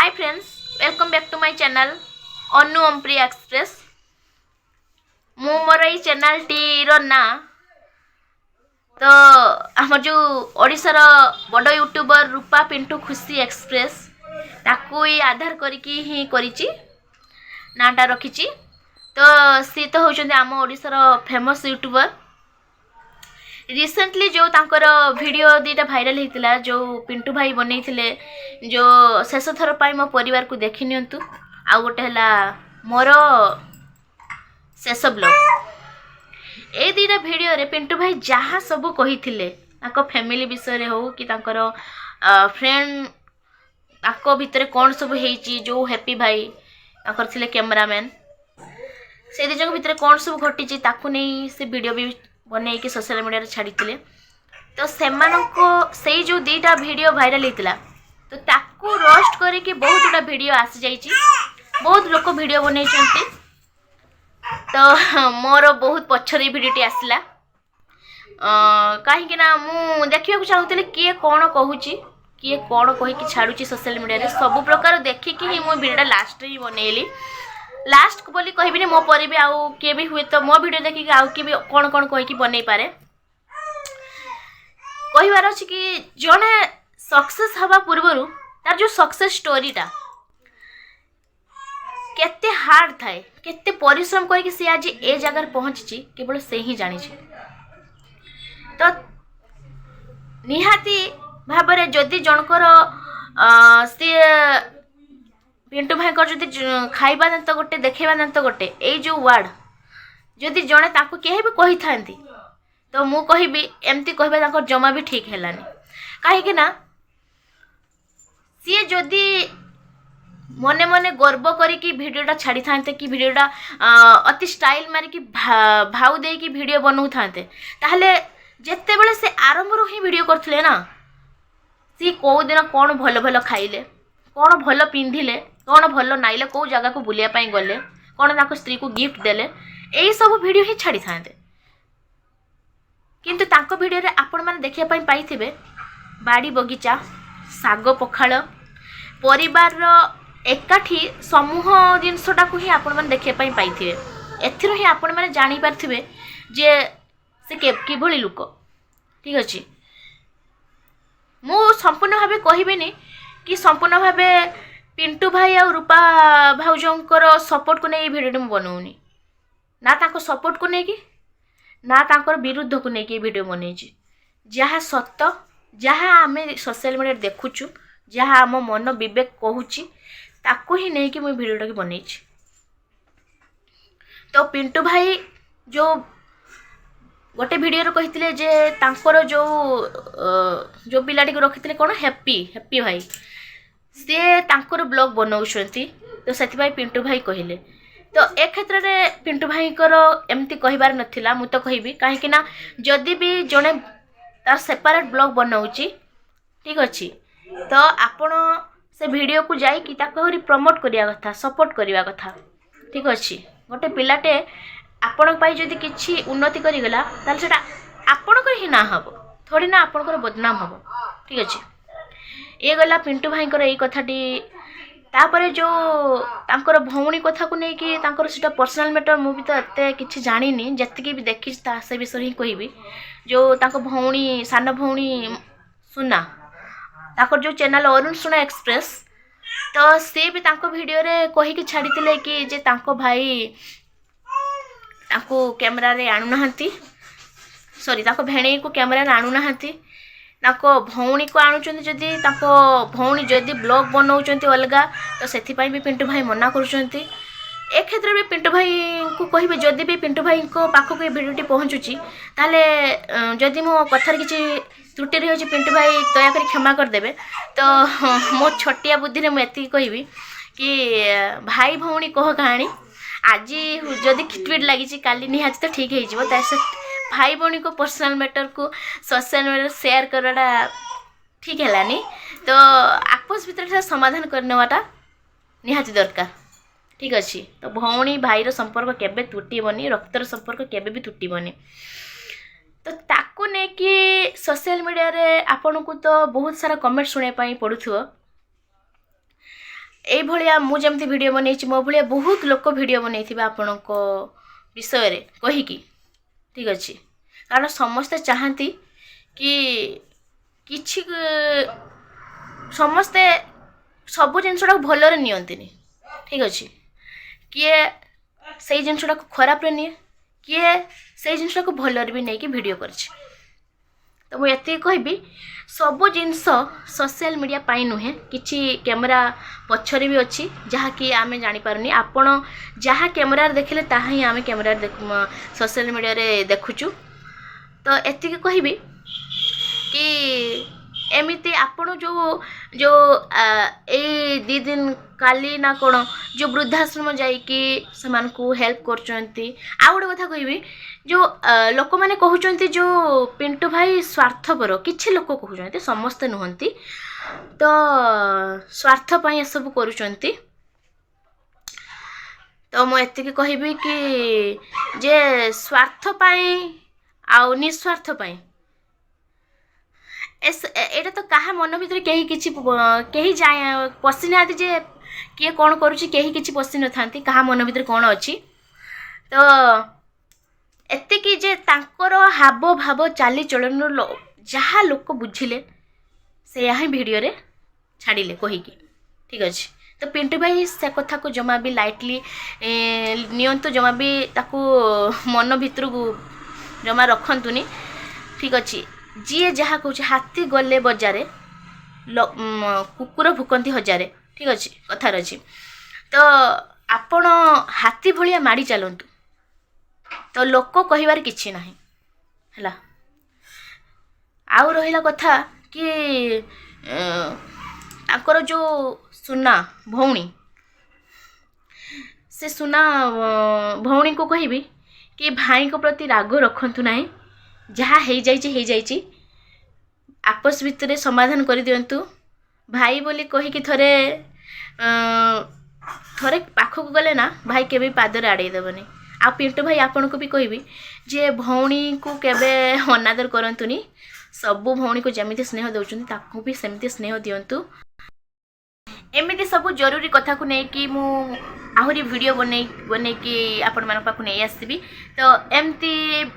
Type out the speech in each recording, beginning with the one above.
Hi friends, welcome back to my channel Anu Ompriya express. ମୁଁ ମୋର ଏଇ ଚ୍ୟାନେଲ୍ଟିର ନାଁ ତ ଆମର ଯେଉଁ ଓଡ଼ିଶାର ବଡ଼ ୟୁଟ୍ୟୁବର ରୂପା ପିଣ୍ଟୁ ଖୁସି ଏକ୍ସପ୍ରେସ୍, ତାକୁ ଏଇ ଆଧାର କରିକି ହିଁ କରିଛି, ନାଁଟା ରଖିଛି। ତ ସିଏ ତ ହେଉଛନ୍ତି ଆମ ଓଡ଼ିଶାର ଫେମସ୍ ୟୁଟ୍ୟୁବର। ରିସେଣ୍ଟଲି ଯେଉଁ ତାଙ୍କର ଭିଡ଼ିଓ ଦୁଇଟା ଭାଇରାଲ୍ ହେଇଥିଲା, ଯେଉଁ ପିଣ୍ଟୁ ଭାଇ ବନେଇଥିଲେ, ଯେଉଁ ଶେଷ ଥର ପାଇଁ ମୋ ପରିବାରକୁ ଦେଖି ନିଅନ୍ତୁ, ଆଉ ଗୋଟେ ହେଲା ମୋର ଶେଷ ବ୍ଲଗ୍, ଏଇ ଦୁଇଟା ଭିଡ଼ିଓରେ ପିଣ୍ଟୁ ଭାଇ ଯାହା ସବୁ କହିଥିଲେ, ତାଙ୍କ ଫ୍ୟାମିଲି ବିଷୟରେ ହଉ କି ତାଙ୍କର ଫ୍ରେଣ୍ଡ, ତାଙ୍କ ଭିତରେ କ'ଣ ସବୁ ହେଇଛି, ଯେଉଁ ହ୍ୟାପି ଭାଇ ତାଙ୍କର ଥିଲେ କ୍ୟାମେରାମ୍ୟାନ୍, ସେ ଦୁଇ ଜଣଙ୍କ ଭିତରେ କ'ଣ ସବୁ ଘଟିଛି, ତାକୁ ନେଇ ସେ ଭିଡ଼ିଓ ବି ବନେଇକି ସୋସିଆଲ ମିଡ଼ିଆରେ ଛାଡ଼ିଥିଲେ। ତ ସେମାନଙ୍କ ସେଇ ଯେଉଁ ଦୁଇଟା ଭିଡ଼ିଓ ଭାଇରାଲ୍ ହେଇଥିଲା, ତ ତାକୁ ରୋଷ୍ଟ କରିକି ବହୁତ ଗୁଡ଼ା ଭିଡ଼ିଓ ଆସିଯାଇଛି, ବହୁତ ଲୋକ ଭିଡ଼ିଓ ବନେଇଛନ୍ତି। ତ ମୋର ବହୁତ ପଛରେ ଏଇ ଭିଡ଼ିଓଟି ଆସିଲା, କାହିଁକି ନା ମୁଁ ଦେଖିବାକୁ ଚାହୁଁଥିଲି କିଏ କ'ଣ କହୁଛି, କିଏ କ'ଣ କହିକି ଛାଡ଼ୁଛି ସୋସିଆଲ ମିଡ଼ିଆରେ। ସବୁ ପ୍ରକାର ଦେଖିକି ହିଁ ମୁଁ ଭିଡ଼ିଓଟା ଲାଷ୍ଟରେ ହିଁ ବନେଇଲି। ଲାଷ୍ଟ ବୋଲି କହିବିନି, ମୋ ପରେ ବି ଆଉ କିଏ ବି ହୁଏତ ମୋ ଭିଡ଼ିଓ ଦେଖିକି ଆଉ କିଏ ବି କ'ଣ କ'ଣ କହିକି ବନେଇ ପାରେ। କହିବାର ଅଛି କି ଜଣେ ସକ୍ସେସ୍ ହେବା ପୂର୍ବରୁ ତାର ଯେଉଁ ସକ୍ସେସ୍ ଷ୍ଟୋରିଟା କେତେ ହାର୍ଡ ଥାଏ, କେତେ ପରିଶ୍ରମ କରିକି ସେ ଆଜି ଏ ଜାଗାରେ ପହଞ୍ଚିଛି, କେବଳ ସେ ହିଁ ଜାଣିଛି। ତ ନିହାତି ଭାବରେ ଯଦି ଜଣଙ୍କର ସିଏ ପିଣ୍ଟୁ ଭାଇଙ୍କର ଯଦି ଖାଇବା ଦାନ୍ତ ଗୋଟେ, ଦେଖେଇବା ଦାନ୍ତ ଗୋଟେ, ଏଇ ଯେଉଁ ୱାର୍ଡ଼ ଯଦି ଜଣେ ତାଙ୍କୁ କେହି ବି କହିଥାନ୍ତି, ତ ମୁଁ କହିବି ଏମିତି କହିବା ତାଙ୍କର ଜମା ବି ଠିକ୍ ହେଲାନି। କାହିଁକି ନା ସିଏ ଯଦି ମନେ ମନେ ଗର୍ବ କରିକି ଭିଡ଼ିଓଟା ଛାଡ଼ିଥାନ୍ତେ କି ଭିଡ଼ିଓଟା ଅତି ଷ୍ଟାଇଲ୍ ମାରିକି ଭାଉ ଦେଇକି ଭିଡ଼ିଓ ବନଉଥାନ୍ତେ, ତାହେଲେ ଯେତେବେଳେ ସେ ଆରମ୍ଭରୁ ହିଁ ଭିଡ଼ିଓ କରୁଥିଲେ ନା, ସିଏ କେଉଁ ଦିନ କ'ଣ ଭଲ ଭଲ ଖାଇଲେ, କ'ଣ ଭଲ ପିନ୍ଧିଲେ, କ'ଣ ଭଲ ନାଇଲେ, କେଉଁ ଜାଗାକୁ ବୁଲିବା ପାଇଁ ଗଲେ, କ'ଣ ତାଙ୍କ ସ୍ତ୍ରୀକୁ ଗିଫ୍ଟ ଦେଲେ, ଏଇସବୁ ଭିଡ଼ିଓ ହିଁ ଛାଡ଼ିଥାନ୍ତେ। କିନ୍ତୁ ତାଙ୍କ ଭିଡ଼ିଓରେ ଆପଣମାନେ ଦେଖିବା ପାଇଁ ପାଇଥିବେ ବାଡ଼ି ବଗିଚା, ଶାଗ ପଖାଳ, ପରିବାରର ଏକାଠି ସମୂହ ଜିନିଷଟାକୁ ହିଁ ଆପଣମାନେ ଦେଖିବା ପାଇଁ ପାଇଥିବେ। ଏଥିରୁ ହିଁ ଆପଣମାନେ ଜାଣିପାରିଥିବେ ଯେ ସେ କିଭଳି ଲୋକ। ଠିକ୍ ଅଛି, ମୁଁ ସମ୍ପୂର୍ଣ୍ଣ ଭାବେ କହିବିନି କି ସମ୍ପୂର୍ଣ୍ଣ ଭାବେ ପିଣ୍ଟୁ ଭାଇ ଆଉ ରୂପା ଭାଉଜଙ୍କର ସପୋର୍ଟକୁ ନେଇ ଏଇ ଭିଡ଼ିଓଟି ମୁଁ ବନଉନି, ନା ତାଙ୍କ ସପୋର୍ଟକୁ ନେଇକି ନା ତାଙ୍କର ବିରୁଦ୍ଧକୁ ନେଇକି ଏ ଭିଡ଼ିଓ ବନେଇଛି। ଯାହା ସତ, ଯାହା ଆମେ ସୋସିଆଲ ମିଡ଼ିଆରେ ଦେଖୁଛୁ, ଯାହା ଆମ ମନ ବିବେକ କହୁଛି, ତାକୁ ହିଁ ନେଇକି ମୁଁ ଭିଡ଼ିଓଟାକୁ ବନେଇଛି। ତ ପିଣ୍ଟୁ ଭାଇ ଯେଉଁ ଗୋଟେ ଭିଡ଼ିଓରେ କହିଥିଲେ ଯେ ତାଙ୍କର ଯେଉଁ ପିଲାଟିକୁ ରଖିଥିଲେ, କ'ଣ ହ୍ୟାପି, ହ୍ୟାପି ଭାଇ, ସିଏ ତାଙ୍କର ବ୍ଲଗ୍ ବନାଉଛନ୍ତି, ତ ସେଥିପାଇଁ ପିଣ୍ଟୁ ଭାଇ କହିଲେ। ତ ଏ କ୍ଷେତ୍ରରେ ପିଣ୍ଟୁ ଭାଇଙ୍କର ଏମିତି କହିବାର ନଥିଲା, ମୁଁ ତ କହିବି। କାହିଁକି ନା ଯଦି ବି ଜଣେ ତାର ସେପାରେଟ୍ ବ୍ଲଗ୍ ବନାଉଛି, ଠିକ୍ ଅଛି, ତ ଆପଣ ସେ ଭିଡ଼ିଓକୁ ଯାଇକି ତାକୁ ଆହୁରି ପ୍ରମୋଟ୍ କରିବା କଥା, ସପୋର୍ଟ କରିବା କଥା। ଠିକ୍ ଅଛି, ଗୋଟେ ପିଲାଟେ ଆପଣଙ୍କ ପାଇଁ ଯଦି କିଛି ଉନ୍ନତି କରିଗଲା, ତାହେଲେ ସେଇଟା ଆପଣଙ୍କର ହିଁ ନାଁ ହେବ, ଥୋଡ଼ି ନା ଆପଣଙ୍କର ବଦନାମ ହେବ। ଠିକ୍ ଅଛି, ଇଏ ଗଲା ପିଣ୍ଟୁ ଭାଇଙ୍କର ଏଇ କଥାଟି। ତାପରେ ଯେଉଁ ତାଙ୍କର ଭଉଣୀ କଥାକୁ ନେଇକି, ତାଙ୍କର ସେଇଟା ପର୍ସନାଲ୍ ମ୍ୟାଟର୍, ମୁଁ ବି ତ ଏତେ କିଛି ଜାଣିନି, ଯେତିକି ବି ଦେଖିଛି ତା ସେ ବିଷୟରେ ହିଁ କହିବି। ଯେଉଁ ତାଙ୍କ ଭଉଣୀ, ସାନ ଭଉଣୀ ସୁନା, ତାଙ୍କର ଯେଉଁ ଚ୍ୟାନେଲ୍ ଅରୁଣ ସୁନା ଏକ୍ସପ୍ରେସ୍, ତ ସିଏ ବି ତାଙ୍କ ଭିଡ଼ିଓରେ କହିକି ଛାଡ଼ିଥିଲେ କି ଯେ ତାଙ୍କ ଭାଇ ତାଙ୍କୁ କ୍ୟାମେରାରେ ଆଣୁନାହାନ୍ତି, ସରି, ତାଙ୍କ ଭେଣେଇକୁ କ୍ୟାମେରାରେ ଆଣୁନାହାନ୍ତି, ତାଙ୍କ ଭଉଣୀକୁ ଆଣୁଛନ୍ତି। ଯଦି ତାଙ୍କ ଭଉଣୀ ଯଦି ବ୍ଲଗ୍ ବନାଉଛନ୍ତି ଅଲଗା, ତ ସେଥିପାଇଁ ବି ପିଣ୍ଟୁ ଭାଇ ମନା କରୁଛନ୍ତି। ଏ କ୍ଷେତ୍ରରେ ବି ପିଣ୍ଟୁ ଭାଇଙ୍କୁ କହିବେ, ଯଦି ବି ପିଣ୍ଟୁ ଭାଇଙ୍କ ପାଖକୁ ଏ ଭିଡ଼ିଓଟି ପହଞ୍ଚୁଛି, ତାହେଲେ ଯଦି ମୋ କଥାରେ କିଛି ତ୍ରୁଟି ରହିଛି, ପିଣ୍ଟୁ ଭାଇ ଦୟାକରି କ୍ଷମା କରିଦେବେ। ତ ମୋ ଛୋଟିଆ ବୁଦ୍ଧିରେ ମୁଁ ଏତିକି କହିବି କି ଭାଇ ଭଉଣୀ କହ କାହାଣୀ, ଆଜି ଯଦି ଖିଟପିଟ ଲାଗିଛି, କାଲି ନିହାତି ତ ଠିକ୍ ହେଇଯିବ। ତା ସହିତ ଭାଇ ଭଉଣୀଙ୍କ ପର୍ସନାଲ୍ ମ୍ୟାଟର୍କୁ ସୋସିଆଲ୍ ମିଡ଼ିଆରେ ସେୟାର କରିବାଟା ଠିକ୍ ହେଲାନି। ତ ଆପୋସ ଭିତରେ ସେଟା ସମାଧାନ କରିନେବାଟା ନିହାତି ଦରକାର। ଠିକ୍ ଅଛି, ତ ଭଉଣୀ ଭାଇର ସମ୍ପର୍କ କେବେ ତୁଟିବନି, ରକ୍ତର ସମ୍ପର୍କ କେବେ ବି ତୁଟିବନି। ତ ତାକୁ ନେଇକି ସୋସିଆଲ ମିଡ଼ିଆରେ ଆପଣଙ୍କୁ ତ ବହୁତ ସାରା କମେଣ୍ଟ ଶୁଣିବା ପାଇଁ ପଡ଼ୁଥିବ। ଏଇଭଳିଆ ମୁଁ ଯେମିତି ଭିଡ଼ିଓ ବନେଇଛି, ମୋ ଭଳିଆ ବହୁତ ଲୋକ ଭିଡ଼ିଓ ବନେଇଥିବେ ଆପଣଙ୍କ ବିଷୟରେ କହିକି। ଠିକ୍ ଅଛି, କାରଣ ସମସ୍ତେ ଚାହାନ୍ତି କି କିଛି, ସମସ୍ତେ ସବୁ ଜିନିଷଟାକୁ ଭଲରେ ନିଅନ୍ତିନି। ଠିକ୍ ଅଛି, କିଏ ସେଇ ଜିନିଷଟାକୁ ଖରାପରେ ନିଏ, କିଏ ସେଇ ଜିନିଷଟାକୁ ଭଲରେ ବି ନେଇକି ଭିଡ଼ିଓ କରିଛି। ତ ମୁଁ ଏତିକି କହିବି, ସବୁ ଜିନିଷ ସୋସିଆଲ ମିଡ଼ିଆ ପାଇଁ ନୁହେଁ, କିଛି କ୍ୟାମେରା ପଛରେ ବି ଅଛି, ଯାହାକି ଆମେ ଜାଣିପାରୁନି। ଆପଣ ଯାହା କ୍ୟାମେରାରେ ଦେଖିଲେ, ତାହା ହିଁ ଆମେ କ୍ୟାମେରାରେ ଦେଖୁ, ସୋସିଆଲ ମିଡ଼ିଆରେ ଦେଖୁଛୁ। ତ ଏତିକି କହିବି କି ଏମିତି ଆପଣ ଯେଉଁ ଯେଉଁ ଏଇ 2 ଦିନ, କାଲି ନା କ'ଣ, ଯେଉଁ ବୃଦ୍ଧାଶ୍ରମ ଯାଇକି ସେମାନଙ୍କୁ ହେଲ୍ପ କରୁଛନ୍ତି। ଆଉ ଗୋଟେ କଥା କହିବି, ଯେଉଁ ଲୋକମାନେ କହୁଛନ୍ତି ଯେଉଁ ପିଣ୍ଟୁ ଭାଇ ସ୍ୱାର୍ଥପର, କିଛି ଲୋକ କହୁଛନ୍ତି, ସମସ୍ତେ ନୁହନ୍ତି, ତ ସ୍ୱାର୍ଥ ପାଇଁ ଏସବୁ କରୁଛନ୍ତି। ତ ମୁଁ ଏତିକି କହିବି କି ଯେ ସ୍ୱାର୍ଥ ପାଇଁ ଆଉ ନିସ୍ୱାର୍ଥ ପାଇଁ ଏଇଟା ତ କାହା ମନ ଭିତରେ କେହି କିଛି, କେହି ଯାଏ ପଶିନାହାନ୍ତି ଯେ କିଏ କ'ଣ କରୁଛି। କେହି କିଛି ପଶି ନଥାନ୍ତି କାହା ମନ ଭିତରେ କ'ଣ ଅଛି। ତ ଏତିକି ଯେ ତାଙ୍କର ହାବ ଭାବ, ଚାଲିଚଳନରୁ ଯାହା ଲୋକ ବୁଝିଲେ, ସେଇଆ ହିଁ ଭିଡ଼ିଓରେ ଛାଡ଼ିଲେ କହିକି। ଠିକ୍ ଅଛି, ତ ପିଣ୍ଟୁ ଭାଇ ସେ କଥାକୁ ଜମା ବି ଲାଇଟଲି ନିଅନ୍ତୁ, ଜମା ବି ତାକୁ ମନ ଭିତରକୁ ଜମା ରଖନ୍ତୁନି। ଠିକ୍ ଅଛି, ଯିଏ ଯାହା କହୁଛି, ହାତୀ ଗଲେ ବଜାରେ, କୁକୁର ଭୁକନ୍ତି ହଜାରେ। ଠିକ୍ ଅଛି, କଥାରେ ଅଛି। ତ ଆପଣ ହାତୀ ଭଳିଆ ମାଡ଼ି ଚାଲନ୍ତୁ, ତ ଲୋକ କହିବାର କିଛି ନାହିଁ ହେଲା। ଆଉ ରହିଲା କଥା କି ତାଙ୍କର ଯେଉଁ ସୁନା ଭଉଣୀ, ସେ ସୁନା ଭଉଣୀଙ୍କୁ କହିବି କି ଭାଇଙ୍କ ପ୍ରତି ରାଗ ରଖନ୍ତୁ ନାହିଁ। ଯାହା ହେଇଯାଇଛି ହେଇଯାଇଛି, ଆପସ ଭିତରେ ସମାଧାନ କରିଦିଅନ୍ତୁ। ଭାଇ ବୋଲି କହିକି ଥରେ ଥରେ ପାଖକୁ ଗଲେ ନା, ଭାଇ କେବେ ପାଦରେ ଆଡ଼େଇ ଦେବନି। ଆଉ ପିଣ୍ଟୁ ଭାଇ, ଆପଣଙ୍କୁ ବି କହିବି ଯେ ଭଉଣୀକୁ କେବେ ଅନାଦର କରନ୍ତୁନି। ସବୁ ଭଉଣୀକୁ ଯେମିତି ସ୍ନେହ ଦେଉଛନ୍ତି, ତାକୁ ବି ସେମିତି ସ୍ନେହ ଦିଅନ୍ତୁ। ଏମିତି ସବୁ ଜରୁରୀ କଥାକୁ ନେଇକି ମୁଁ ଆହୁରି ଭିଡ଼ିଓ ବନେଇକି ଆପଣମାନଙ୍କ ପାଖକୁ ନେଇ ଆସିବି। ତ ଏମିତି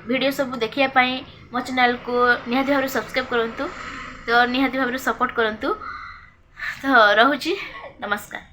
ଭିଡ଼ିଓ ସବୁ ଦେଖିବା ପାଇଁ ମୋ ଚ୍ୟାନେଲକୁ ନିହାତି ଭାବରେ ସବସ୍କ୍ରାଇବ୍ କରନ୍ତୁ, ତ ନିହାତି ଭାବରେ ସପୋର୍ଟ କରନ୍ତୁ। ତ ରହୁଛି, ନମସ୍କାର।